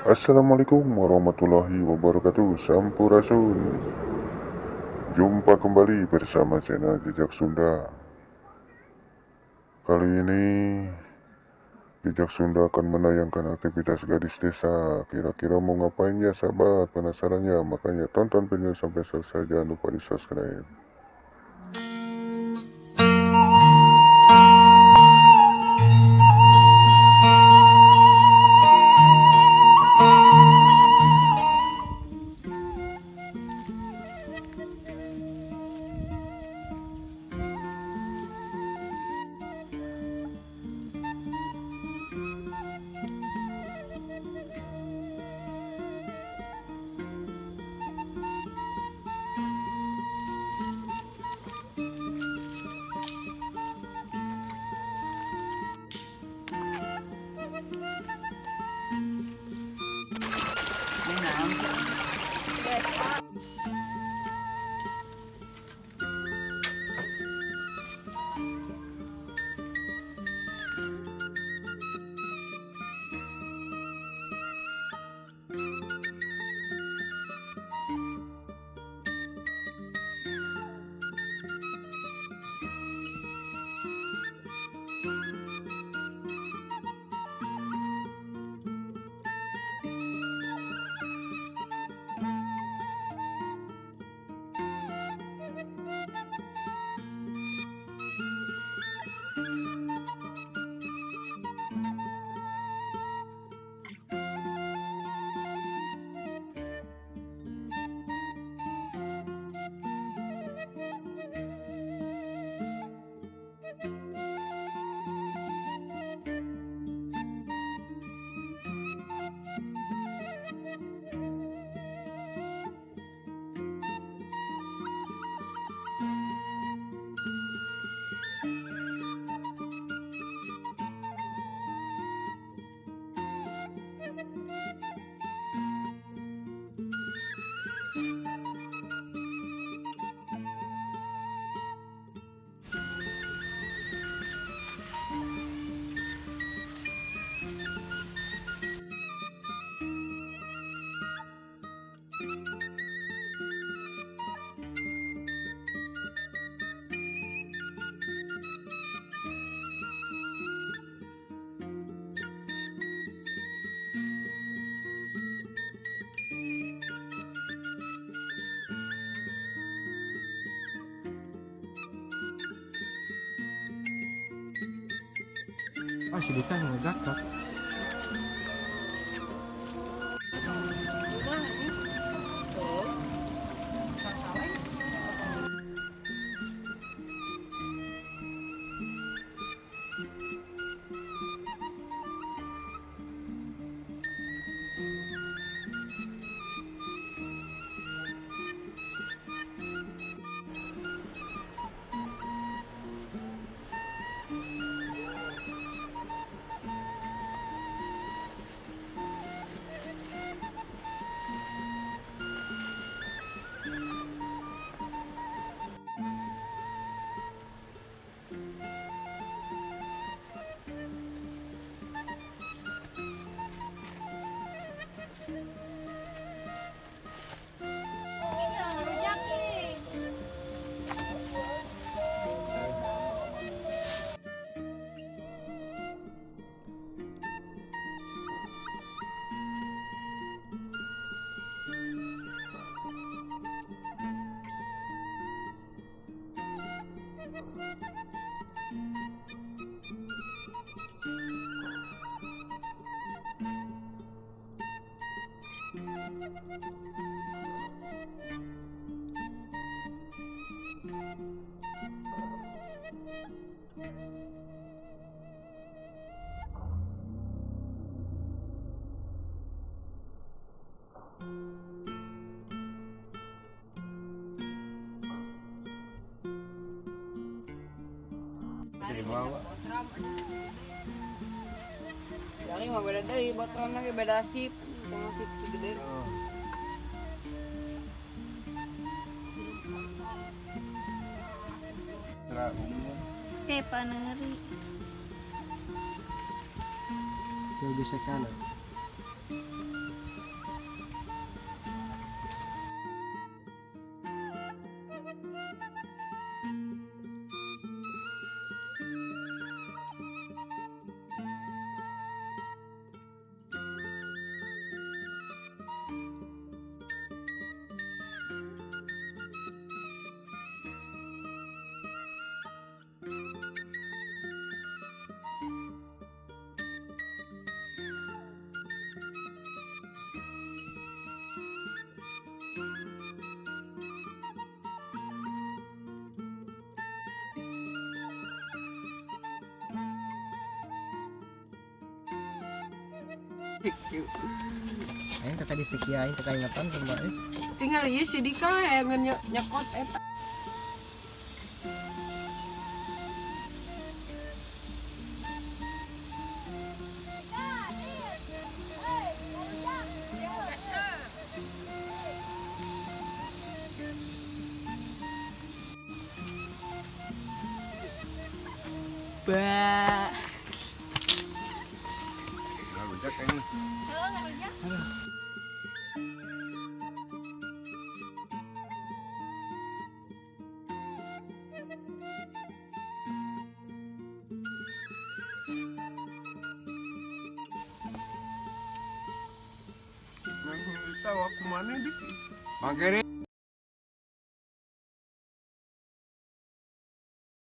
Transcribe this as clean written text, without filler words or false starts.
Assalamualaikum warahmatullahi wabarakatuh. Sampurasun. Jumpa kembali bersama channel Jejak Sunda. Kali ini Jejak Sunda akan menayangkan aktivitas gadis desa. Kira-kira mau ngapain ya sahabat? Penasaran ya? Makanya tonton video sampai selesai. Jangan lupa di subscribe. Ah, si Dika ngegakak. Yang mah beda deui, botram lagi beda sip, sama sip gede. Kayak paneri. Jauh bisa kanan. Aing teh tadi teh kieu aing teh kaingetan coba eh. Tinggal ieu si Dika yang nyekot eta. Ba. Ngarujak ini. Heeh, ngarujak. Tahu aku mana dik? Mangkere.